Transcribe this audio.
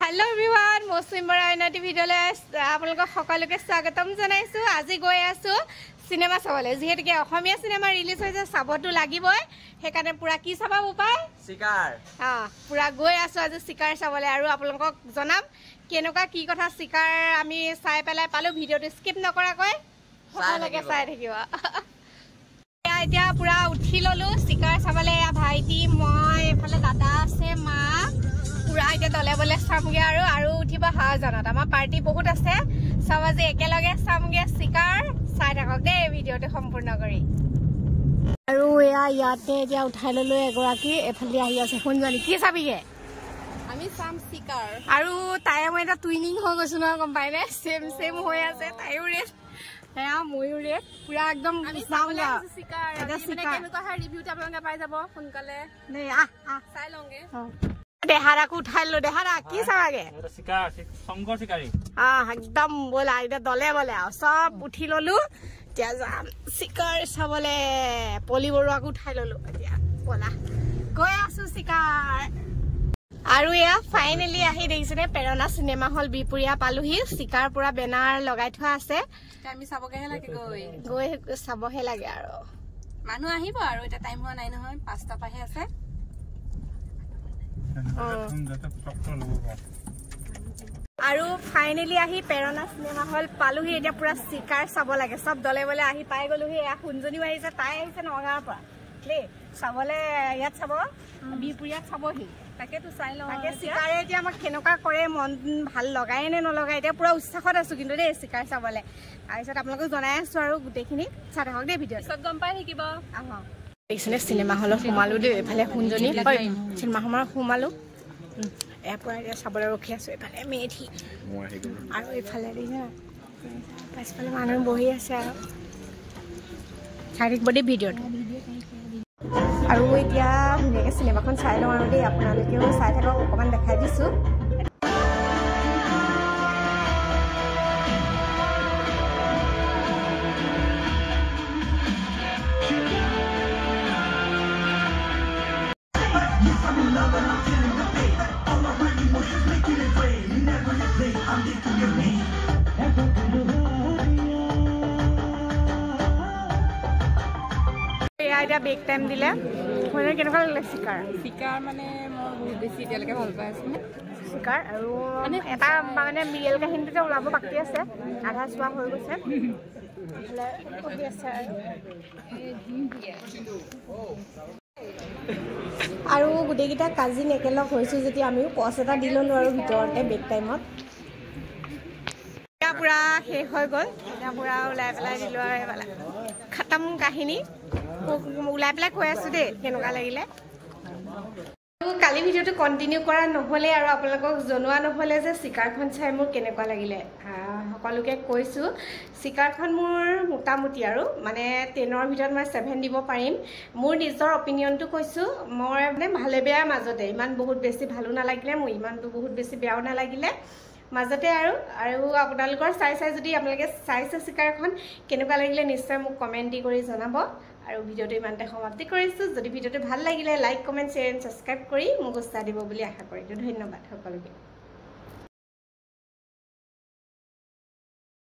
Hello' everyone, মৌচুমী বৰা অন্যটি ভিডিঅ'লৈ আপোনালোকক সকলোকে স্বাগতম জনাইছোঁ। আজি গৈ আছোঁ চিনেমা চাবলৈ, যিহেতুকে অসমীয়া চিনেমা ৰিলিজ হৈছে, চাবতো লাগিবই। সেইকাৰণে পূৰা কি চাবা বোপাই? চিকাৰ। অঁ, পূৰা গৈ আছোঁ আজি চিকাৰ চাবলৈ আৰু আপোনালোকক জনাম কেনেকুৱা কি কথা। চিকাৰ আমি চাই পেলাই পালোঁ, ভিডিঅ'টো স্কিপ নকৰাকৈ সকলোকে চাই থাকিব। এয়া এতিয়া পূৰা উঠি ল'লোঁ চিকাৰ চাবলৈ। এয়া ভাইটি, মই, এইফালে দাদা আছে, মা, পূৰা এতিয়া দলে বলে চামগৈ আৰু আৰু উঠিব হাৱাজানত। আমাৰ পাৰ্টি বহুত আছে, চব আজি একেলগে চামগৈ চিকাৰ। চাই থাকক দেই ভিডিঅ'টো সম্পূৰ্ণ কৰি। আৰু এয়া ইয়াতে এতিয়া উঠাই ল'লোঁ এগৰাকী, এইফালে আহি আছে সোণজনী। কি চাবিগে? আমি চাম চিকাৰ। আৰু তাই মই এতিয়া টুইনিং হৈ গৈছো নহয়, গম পাইনে? চেম চেম হৈ আছে, তাইও ৰেড, সেয়া ময়ো ৰেড, পুৰা একদম। চিকাৰ ৰিভিউটো আপোনালোকে পাই যাব সোনকালে, চাই লওঁগে। দেহাদাকো উঠাই ললো। দেহাদা, কি চাবাগে? চিকাৰী। একদম ব'লা, এতিয়া দলে বলে আৰু চব উঠি ললো, এতিয়া যাম চিকাৰ চাবলে। পলি বৰুৱাকো উঠাই ললো, এতিয়া ব'লা গৈ আছো চিকাৰ। আৰু এয়া ফাইনেলি আহি দেখিছেনে, প্ৰেৰণা চিনেমা হল বিহপুৰীয়া পালোহি। চিকাৰ পুৰা বেনাৰ লগাই থোৱা আছে। আমি চাবগেহে লাগে, গৈ গৈ চাবহে লাগে আৰু। মানুহ আহিব আৰু এতিয়া টাইম হোৱা নাই নহয়, 5টা পৰাহে আছে। আৰু ফাইনেলি আহি প্ৰেৰণা চিনেমা হল পালোহি। এতিয়া পুৰা চিকাৰ চাব লাগে, চব দলে বলে আহি পাই গলোহি। এয়া সোণজনীও আহিছে, তাই আহিছে নগাঁৱৰ পৰা দেই চাবলে। ইয়াত চাব, বিহপুৰীয়াত চাবহি। তাকেতো চাই লওঁ। তাকে চিকাৰে এতিয়া আমাক কেনেকুৱা কৰে, মন ভাল লগাই নে নলগাই। এতিয়া পুৰা উৎসাহত আছো কিন্তু দেই চিকাৰ চাবলে। তাৰপিছত আপোনালোকক জনাই আছো আৰু গোটেইখিনি চাই থাকক দেই ভিডিঅ', পিছত গম পাই থাকিব। দেখিছেনে, চিনেমা হলত সোমালো দেই। এইফালে সোণজনী, চিনেমা হলত সোমালো। ইয়াৰ পৰা এতিয়া চাবলৈ ৰখি আছো। এইফালে মেধি আৰু এইফালে দেখিছে পাছফালে মানুহ বহি আছে আৰু চাই থাকিব দেই ভিডিঅ'টো। আৰু এতিয়া ধুনীয়াকৈ চিনেমাখন চাই লওঁ আৰু দেই, আপোনালোকেও চাই থাকক, অকণমান দেখাই দিছোঁ। এয়া এতিয়া ব্ৰেক টাইম দিলে। মানে কেনেকুৱা লাগিলে চিকাৰ? চিকাৰ মানে মই বহুত বেছি এতিয়ালৈকে ভাল পাই আছোঁ চিকাৰ। আৰু মানে এটা মানে ৰিয়েল কাহিনীটোতে ওলাব বাকী আছে, আধা চোৱা হৈ গৈছে। বহি আছে আৰু গোটেইকেইটা কাজিন একেলগ হৈছোঁ যেতিয়া আমিও পজ এটা দি ল'লোঁ আৰু ভিতৰতে ব্ৰেক টাইমত। এতিয়া পূৰা শেষ হৈ গ'ল, এতিয়া পূৰা ওলাই পেলাই দিলোঁ আৰু এইফালে খতম কাহিনী। ওলাই পেলাই কৈ আছোঁ দেই কেনেকুৱা লাগিলে। কালি ভিডিঅ'টো কণ্টিনিউ কৰা নহ'লে আৰু আপোনালোকক জনোৱা নহ'লে যে চিকাৰখন চাই মোৰ কেনেকুৱা লাগিলে। সকলোকে কৈছোঁ, চিকাৰখন মোৰ মোটামুটি আৰু মানে 10ৰ ভিতৰত মই 7 দিব পাৰিম। মোৰ নিজৰ অপিনিয়নটো কৈছোঁ, মই মানে ভালে বেয়াৰ মাজতে, ইমান বহুত বেছি ভালো নালাগিলে মোৰ, ইমানটো বহুত বেছি বেয়াও নালাগিলে, মাজতে আৰু। আৰু আপোনালোকৰ চাই চাই যদি আপোনালোকে চাইছে চিকাৰখন কেনেকুৱা লাগিলে নিশ্চয় মোক কমেণ্ট দি কৰি জনাব। আৰু ভিডিঅ'টো ইমানতে সমাপ্তি কৰিছোঁ। যদি ভিডিঅ'টো ভাল লাগিলে like, comment, share and subscribe কৰি মোক উৎসাহ দিব বুলি আশা কৰিলোঁ। ধন্যবাদ সকলোকে।